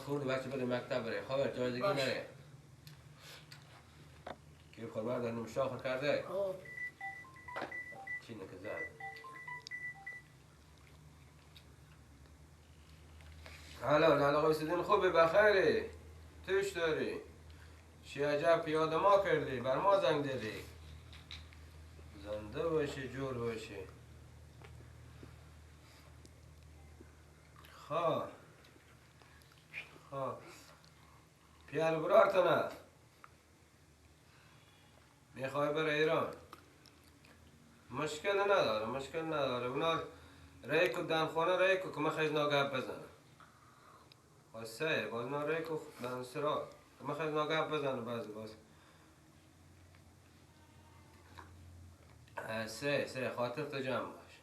خورد بچه بره مکتب بره خبر جای دیگه نره. کی خبر در نمشاخ کرده؟ چی نکزد؟ الو لالا قیسدین خوبی بخیری؟ توش داری؟ چی عجب یاد ما کردی بر ما زنگ دادی. زنده باشی جور باشی. خواه خواه پیال برارتنه میخوای بره ایران؟ مشکل نداره مشکل نداره. اونا رای کو دم خانه رای کو که من خیز گپ بزنه. باز باز نه رای کو دم سرا که من خیز گپ بزنه. باز باز سه خاطر تو جمع باش.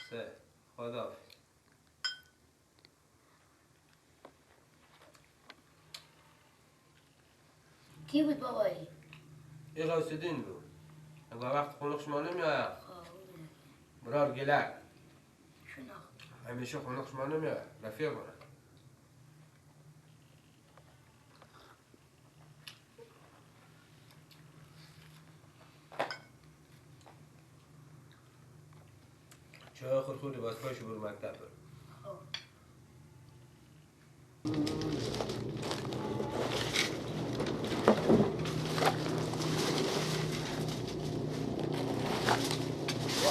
سه خدا. کی بود بابایی؟ یه غوث‌الدین بود. اگه وقت خونه شما نمیاد. برار گلک. همیشه خونه شما نمیاد. رفیق منه. چای خور خوردی باز پاشو برو مکتب برو.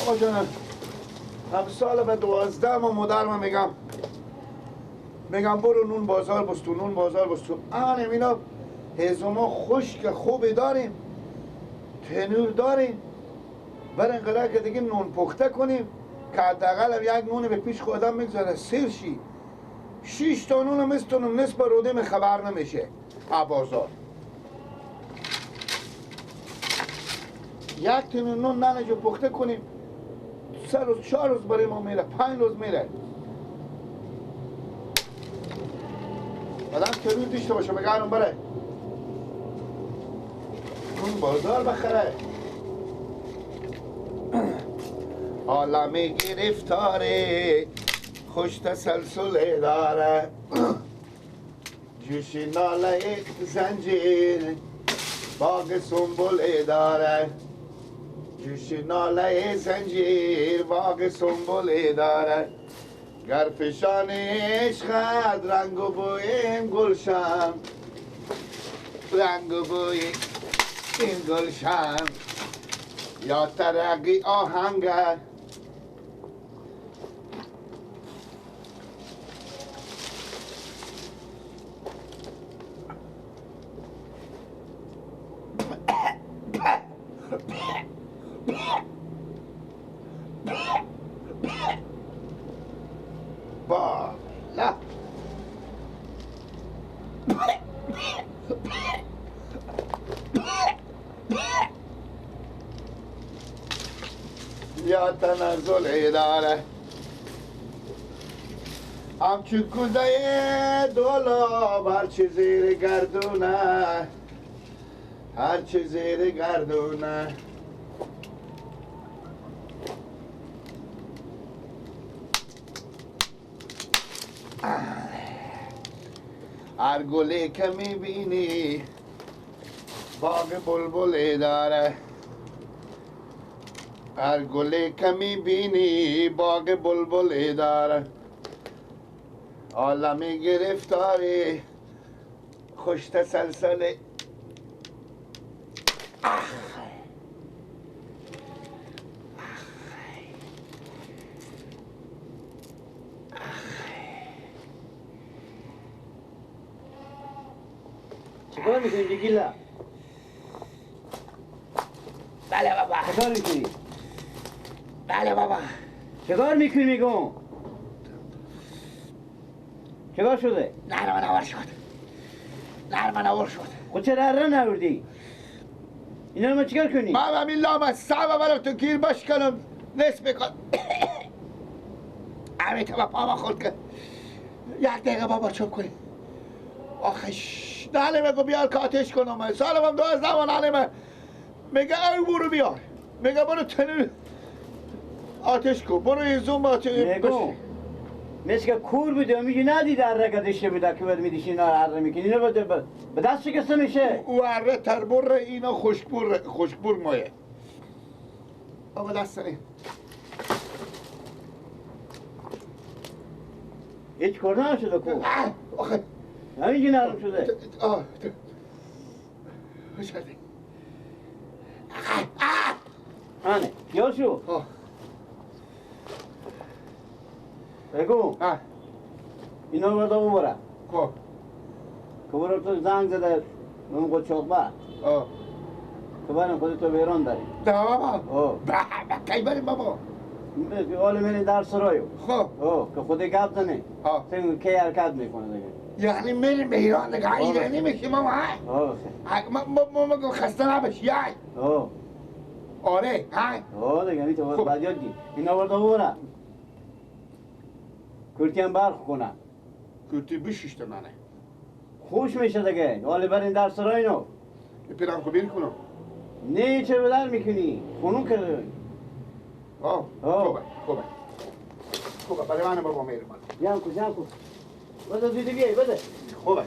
آقا جانم هم سال به 12 ما مادرم میگم برو نون بازار بستو نون بازار بستو. آنم اینا هزوما خشک خوبی داریم تنور داریم بر اینقدر که دیگه نون پخته کنیم که حداقل یک نون به پیش خودم میگذاره سیر شی. 6 تا نون میستونم نصف رودیم خبر نمیشه بازار. یک تنور نون ننجو پخته کنیم 3 روز 4 روز برای ما میره 5 روز میره. آدم تنور داشته باشه بگرم بره اون بازار بخره. عالم گرفتاره خوش تسلسل داره جوش ناله زنجیر باغ سنبل داره جوش ناله زنجیر باغ سنبل داره گر فشان عشقت رنگ و بوی این گلشن رنگ و بوی این گلشن یا ترقی آهنگ. بالا یا تنزل داره همچون کوزه دولاب هرچی زیر گردونه هرچی زیر گردونه. هر گلی که میبینی باغ بلبل داره هر گلی که میبینی باغ بلبل داره عالم گرفتاری خوش تسلسل. چیکار میکنی دیگیلا؟ بله بابا. چیکار میکنی؟ بله بابا. چیکار میکنی میگم؟ چیکار شده؟ نرم نور شد. نرم نور شد. خود چرا اره نوردی؟ اینا رو ما چیکار کنی؟ بابا این لامه صعبه برم تو گیر بشکنم نصف کن. همین تا پا خورد که یک دقیقه بابا چوب کنی. آخش نعلمه گو بیار که آتش کنم سالم هم 12 ما نعلمه میگه ای برو بیار میگه برو تنور آتش کن برو ایزون آتش. میگم مثل که کور بودی و میگی ندید اره که دشته بوده که باید میدیشی اینا اره میکنی اینا به دست شکسته میشه. او اره تربره اینا خشکبر مایه. آقا دست سنی هیچ کار نشده کو. آخه همینجی نرم شده. آه آنه یا شو بگو اینا رو باید ببرم. خب که برو تو زنگ زده اون قچاق بر که بریم خودتو به ایران داریم. نه بابا کی بریم بابا؟ حالا میریم در سرایو. خب که خود گپ زنه کی حرکت میکنه دیگه. یعنی میریم به ایران دیگه؟ ایرانی میشیم ما. ما خسته نباشی. یای آره ها دیگه می تو باید یاد گیر. اینا باید ببرم کرتی هم برخ کنم. کرتی بشیشته منه خوش میشه دیگه. حالا برین در سرای نو پیرم خو بیر کنم. نه چه بدر میکنی؟ خونون کرده. خوبه خوبه خوبه برای من بابا میرم. جمع کن جمع کن بده زودی بیای بده. خوبه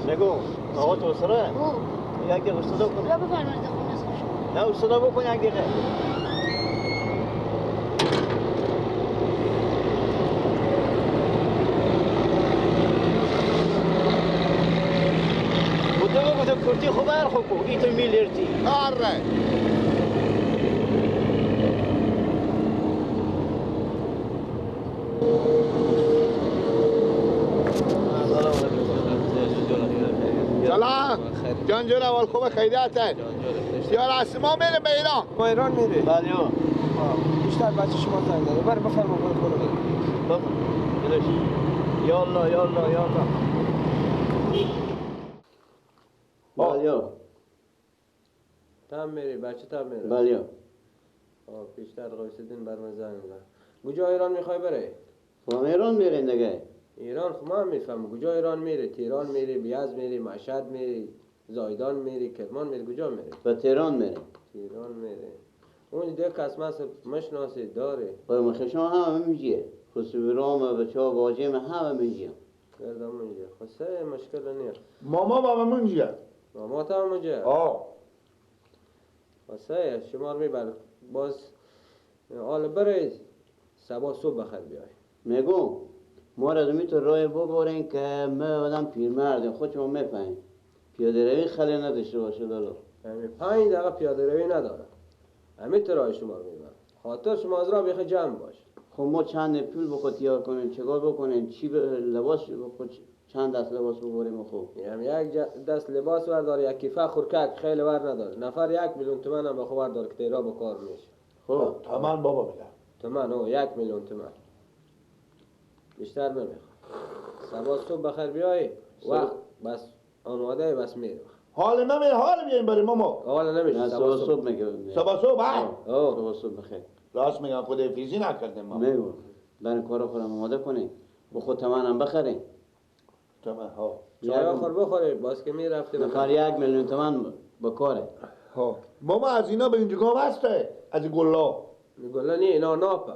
نگو آقا تو سره یک دقیقه صدا کن. لا بفرمایید خونه شما. نه صدا بکن یک دقیقه. بودو بودو کرتی خوب برخو کو ایتو میلرتی. آره سلام جان جان اول خوب خیریته. یار ما میریم به ایران. ما ایران میره؟ بله. بیشتر بچه شما زنگ زده. بره بفرما برو خونه بره. بفرما. یا الله یا الله یا الله. بله. تام میری بچه تام میره. بله. بیشتر قویسدین بر من زنگ زد. کجا ایران میخوای بری؟ ما ایران میریم دیگه. ایران خب ما میفهمم کجا ایران میره. تهران میره، بیاز میره، مشهد میره، زایدان میره، کرمان میره، کجا میره؟ به تهران میره. تهران میره. اون دیگه کس مس مشناسی داره. با مخشان همه میگه. خسرو بچه ها باجه همه میگه. گردم اونجا. خب سه مشکل نیست. ماما بابا اونجا. ماما تا اونجا. آه. خب سه شما رو میبر باز حالا برید صبح صبح بخیر بیای. میگم ما را تو راه ببرین که ما آدم پیرمردیم خودشون میفهمیم. پیاده روی خیلی نداشته باشه لالا. همین 5 دقیقه پیاده روی نداره. همین تو راه شما رو میبرم. خاطر شما از راه بیخی جمع باش. خب ما چند پول بخود تیار کنیم چیکار بکنیم چی لباس بخود چند دست لباس ببریم. خب یعنی یک دست لباس وردار یک کیفه خورکک خیلی ور نداره. نفر 1 میلیون تومن هم بخو وردار که تیرا به کار میشه. خب تومن بابا میگم. تومن او 1 میلیون تومن. بیشتر نمیخوام. صبح صبح بخیر بیای وقت بس آماده بس میرم. حال نمی حال میایم بریم ماما. حال نمیشه صبح صبح میگم. صبح صبح. صبح صبح بخیر. راست میگم خود فیزی نکردیم ما. میگم برای کارا خودم آماده کنیم. با خود تومن هم بخریم. تومن ها. چای خور بخوری باز که میرفتیم. نفر 1 میلیون تومن با کاره. ها ماما از اینا به اینجا هسته از این گلا. گلا نی اینا ناپه.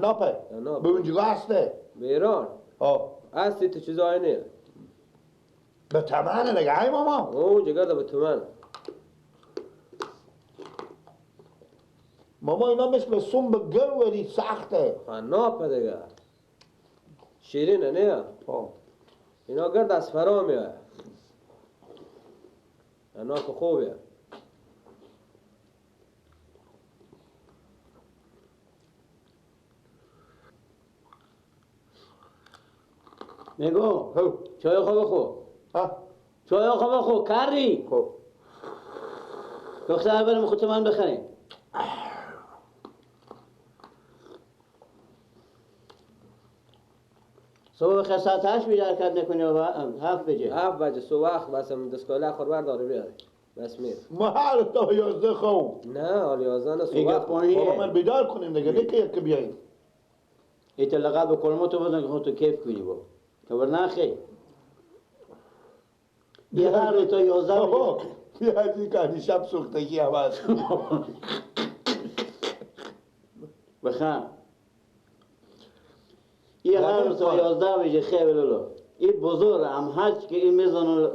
ناپه. به اونجا هسته. به ایران. ها. هستی تو چیزای نه. به تمنه دیگه ای ماما. اون جگه به تومن. ماما اینا مثل سم به گوری سخته. ناپه دیگه. شیرینه نه؟ ها. اینا گرد از فرا میاد. ناپ خوبه. میگو چای خوب بخور. چای خوب بخور کری. خب دختر برم خود من بخریم. صبح بخیر ساعت 8 بجه حرکت میکنی و 7 بجه. 7 بجه صبح وقت بس دستگاه خور برداره بیاره. بس میر. ما هر تا 11 خو. نه حال 11 نه صبح. بابا من بیدار کنیم دیگه دیگه یک بیاییم. ایت لقب به کلماتو بزن که خودتو کیف کنی با که بر نخی یه هر تا 11 یه از این شب سوختگی هم هست. بخم یه هر تا 11 بجه خیلی لولو این بزرگ هم هست که این میزنه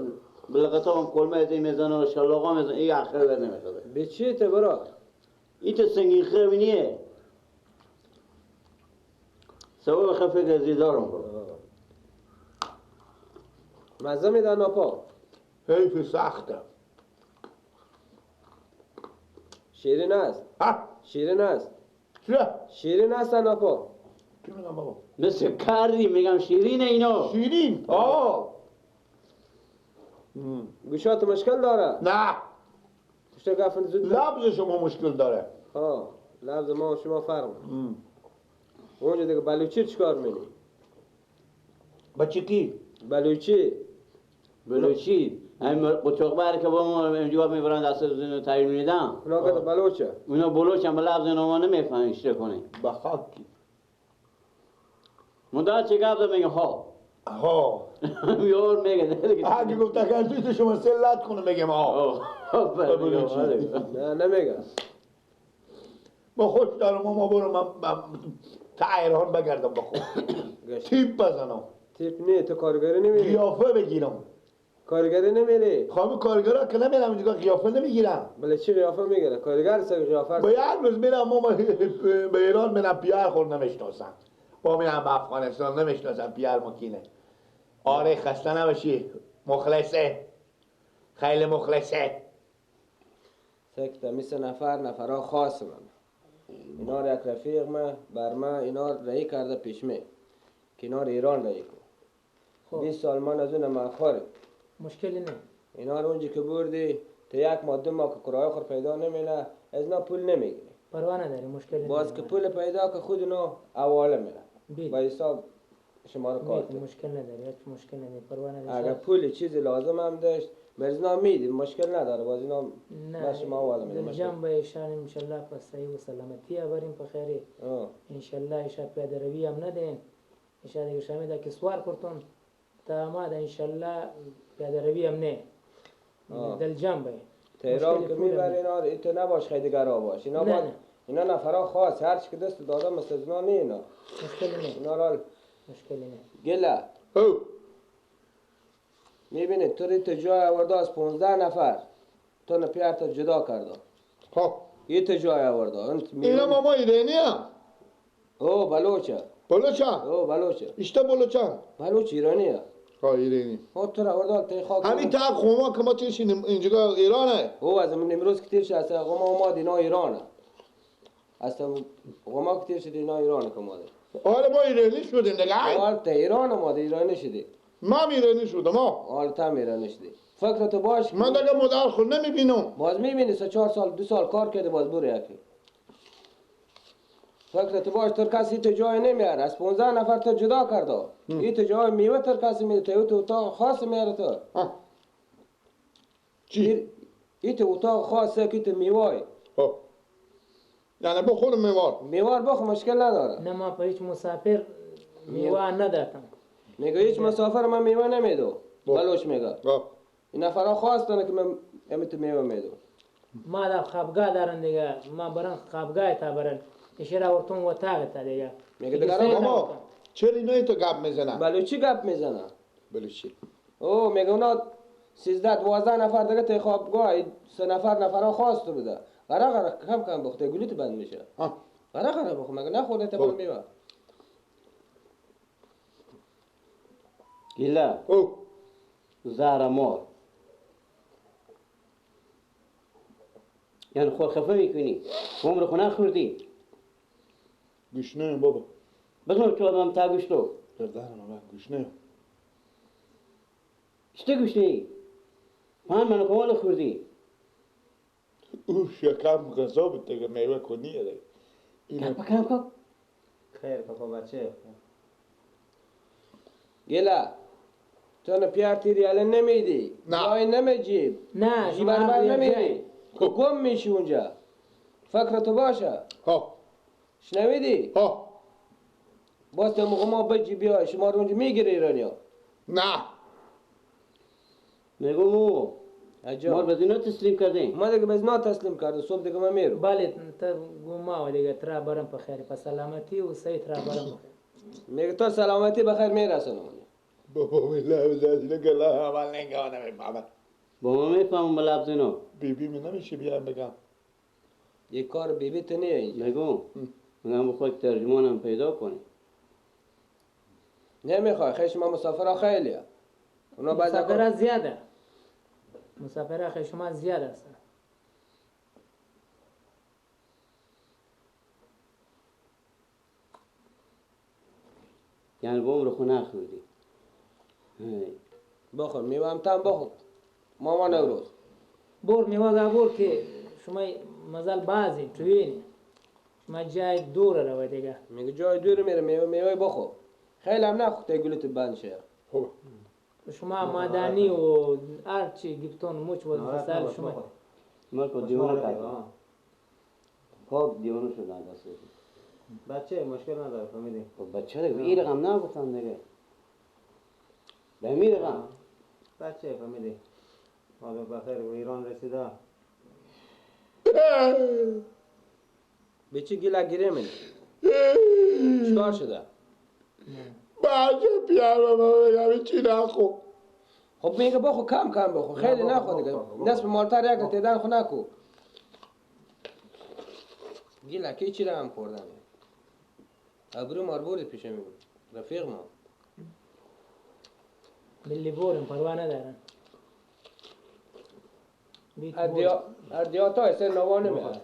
بلغتا هم کلمه این میزنه و شلاقا میزنه این آخر بر نمیخواد. به چی ته برا؟ این تو سنگین خیلی نیه. سبب خفه که زیدارم برو. مزه میدن آپا؟ حیف سخته. شیرین است. ها؟ شیرین است. چرا؟ شیرین است آپا. چی میگم بابا؟ مثل کردی میگم شیرینه اینا. شیرین؟ آه. گوشات مشکل داره؟ نه. لبز شما مشکل داره. ها لبز ما و شما فرق. اونجا دیگه بلوچی چیکار می‌کنی؟ بچه کی؟ بلوچی. بلوچی همین قچاق بر که با ما اینجا میبرن دست اینو تایید میدن. اونا که بلوچه. اونا بلوچ هم لفظ اینا ما نمیفهمیم چه کنه. به خاکی. مدت چه گفت میگه ها. ها. یار میگه. اگه گفت اگر تو شما سلت کنه میگم ها. نه نمیگه. با خوش دارم ما برو من تا ایران بگردم با خود. تیپ بزنم. تیپ نه تو کارگری نمیری. قیافه بگیرم. کارگری نمیری. خب کارگرا که نمیرم اینجا قیافه نمیگیرم. بله چی قیافه میگیره؟ کارگر سر قیافه. با یک روز میرم ما به ایران میرم پیر خود نمیشناسم. با میرم به افغانستان نمیشناسم پیر مکینه. آره خسته نباشی. مخلصه. خیلی مخلصه. سکته مثل نفر نفرا خاص من. اینا را یک رفیق ما بر ما اینا رهی کرده پیش می کنار ایران رهی کن. 20 سال من از اون مخوره. مشکلی نه. اینا رو اونجا که بردی تا یک ماه دو ماه که کرایه خور پیدا نمیله از اینا پول نمیگیری. پروا نداری مشکلی باز که پول پیدا که خود اینا حواله میره. با حساب شما رو کارت. مشکل نداری هیچ مشکل نداری پروا نداری. اگر پول چیزی لازم هم داشت مرزنا میدی مشکل نداره باز اینا نه شما حواله میده. دلجان به ایشان ان شاء الله په صحیح و سلامتی بریم په خیری. ان شاء الله ایشان پیاده روی هم ندین. ان شاء الله شامل دا که سوار کرتون تا ما دا ان شاء الله پیاده روی هم نه. دلجان به تهران که میبری اینا ایتو نباش خیلی دیگرا باش اینا باید اینا نفرا خاص هر چی که دست دادم مثل اینا نه اینا مشکلی نه اینا را مشکلی نه. گله میبینی تو ریت جای آورده از 15 نفر تو نپیار تا جدا کرده. خب یه تا جای آورده اینا ماما ایرانی هم او بلوچه. بلوچه؟ او بلوچه. ایشتا بلوچه؟ بلوچ ایرانیه. ها ایرانی. ها تو را آورده تا خاک همین تا قوما که ما تیرشیم اینجا ایرانه. او از من امروز که تیر شد از قوما اومد اینا ایرانه. از قوما که تیر شد اینا ایرانه که اومده. آره ما ایرانی شدیم دیگه. آره تا ایران اومده ایرانی شدی. ما ایرانی شدم ها. آره تا ایرانی شدی. فکر تو باش. من دیگه مادر خود نمیبینم. باز میبینی 3 4 سال 2 سال کار کرده باز برو یکی. فکر تو باش تر کسی تو جای نمیاره. از 15 نفر تو جدا کرده. این تو جای میوه تر کسی میده تو اتاق خاص میاره تو. چی؟ این تو اتاق خاصه که تو میوه. خب. یعنی بخور میوار. میوار بخور مشکل نداره. نه ما په هیچ مسافر میوه ندادم. میگه هیچ مسافر من میوه نمیدو. بلوچ میگه. این نفرها خواستن که من تو میوه میدو. ما دا خوابگاه دارن دیگه. ما برن خوابگاه تا برن. ایشرا ورتون اتاق تا دیگه. میگه دیگه ماما چرا اینا تو گپ میزنن؟ بلوچی گپ میزنن. بلوچی. او میگه اونا 13 12 نفر دیگه ته خوابگاه 3 نفر نفرها خواست بوده. غره غره کم کم بخته گلوت بند میشه. غره غره بخو مگه نخورده تا میوه. گله. او زهر مار. یعنی خور خفه میکنی. عمر خو نخوردی. گشنه بابا. بزن تو آدم تا گوشتو. در دهنم گشنه. چه گشنه ای؟ من کمال خوردی. او شکم غذا بود دیگه میوه کنیه دیگه. اینو پکم کن. خیر کاکا بچه. گله تو نه پیار تیری الان نمیدی. نه. جای نمیجیب. نه جیبر بر نمیری. گم میشی اونجا. فکر تو باشه. ها. شنویدی؟ ها. باز تا موقع ما بجی بیا شما رو اونجا میگیره ایرانیا. نه میگم او ما به اینا تسلیم کردیم. ما دیگه به اینا تسلیم کردیم. صبح دیگه ما میرم. بله تا گوما دیگه ترا برم بخیر په سلامتی و صحیح ترا برم بخیر. میگه تا سلامتی بخیر میرسونم. بابا بالله وزازی لگه اول نگاه نمیفهمم. بابا میفهمم بلابز اینا. بی بی می نمیشه بیام بگم. یه کار بی بی تو نیه اینجا. میگم میگم بخوای ترجمانم پیدا کنی. نمیخوای خیلی شما مسافرها خیلیه. اونا بعضی مسافرها زیاده. مسافرها خیلی شما زیاد هستن. یعنی با عمر خو نخوردی. بخور میوه هم تم بخور. ماما نوروز. بور میوه بور که شما مزال بازی توینی. شما جای دور رو دیگه. میگه جای دور میره میوه بخور. خیلی هم نخور تا گلوت بند شه. خوب. شما مدنی و هرچی گفتون موچ و فصل شما. ما کو دیوانه کردم. پاک دیوانه شدن دست. بچه مشکل نداره فهمیدی. خب بچه دیگه این رقم نگفتم دیگه. به می رقم. بچه فهمیدی. حالا بخیر به ایران رسیده. به چی گیله گیره منی؟ چیکار شده؟ بچه پیارم بگم چی نخو. خب میگه بخو کم کم بخو خیلی نخو دیگه. نصف مالتر یک تیدن خو نکو. گیله کی چی رقم خوردن؟ ابرو مار برد پیش میگم رفیق ما. ملی بورم پروا ندارن. اردیاتا سر نوا نمیاد.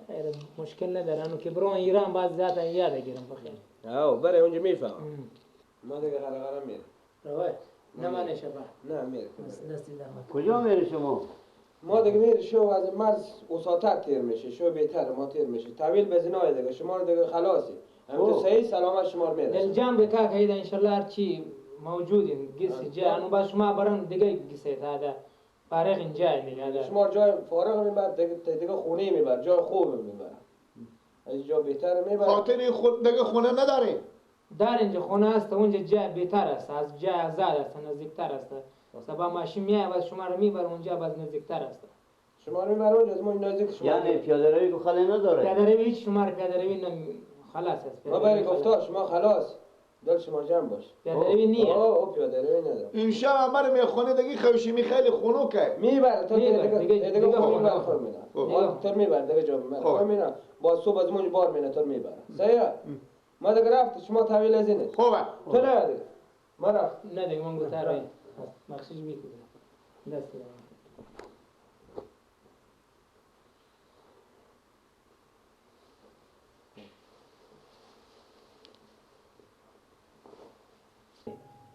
مشکل ندارن که برون ایران باز ذاتا یاد گیرم بخیر. آو بره اونجا میفهمم. ما دیگه غره غره میره. روی نمانه شبا. نه میره. کجا میره شما؟ ما دیگه میره شو از مرز وساطت تیر میشه شو بهتر ما تیر میشه. طویل بزنای دیگه شما رو دیگه خلاصی. هم تو صحیح سلامت شما رو میرسه. دلجان بکا که ان شاء الله هرچی موجودین گس جا انو با شما برن دیگه گسه تا فارغ اینجا میگه. شما جای فارغ میبر دیگه خونه میبر جای خوب میبر. از جا بهتر میبر. خاطر خود دیگه خونه نداره. در اینجا خونه است اونجا جای بهتر است از جای آزاد است نزدیکتر است. صبح ماشین میاد باز شما رو میبر اونجا باز نزدیکتر است. شما رو میبر اونجا از ما نزدیک شما. یعنی پیاده روی که خالی نداره. پیاده روی هیچ شما رو پیاده روی خلاص است. ما برای گفتا شما خلاص. دل شما جمع باش. پیاده روی نیست. اوه پیاده روی نداره. این شب عمر میخونه دیگه خوشیمی خیلی خنوکه. میبره تو دیگه خود میبره خود میبره. تو میبره دیگه جا میبره. خود میبره. با صبح از مونج بار میره تو میبره. صحیح؟ ما دیگه رفت شما طویل از اینه. خوبه. تو نه دیگه. ما رفت. نه دیگه من گفتم روی. بخشش میکنه. دست دیگه.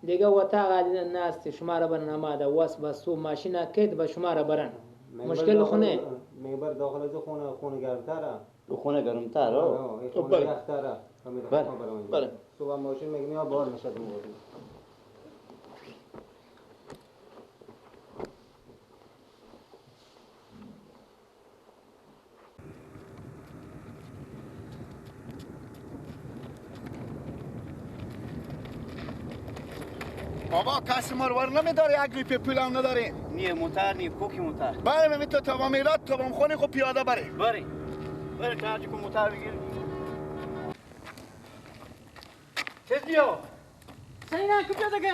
دیگه اتاق ناست شما را برن آماده وس بسو ماشین کید به شما را برن مشکل خونه میبر داخل از خونه خونه گرمتره خونه گرمتره خونه یختره بله صبح ماشین میگه بار میشه بابا کسی ما رو ور نمیداره یک ریپی پول هم نداریم. نیه موتر نیه کوکی موتر. بله می تو تا میلاد تا خونه خو پیاده بره. بری. بری تا هرچی کو موتر بگیر. چیز بیا. سینا کو پیاده که.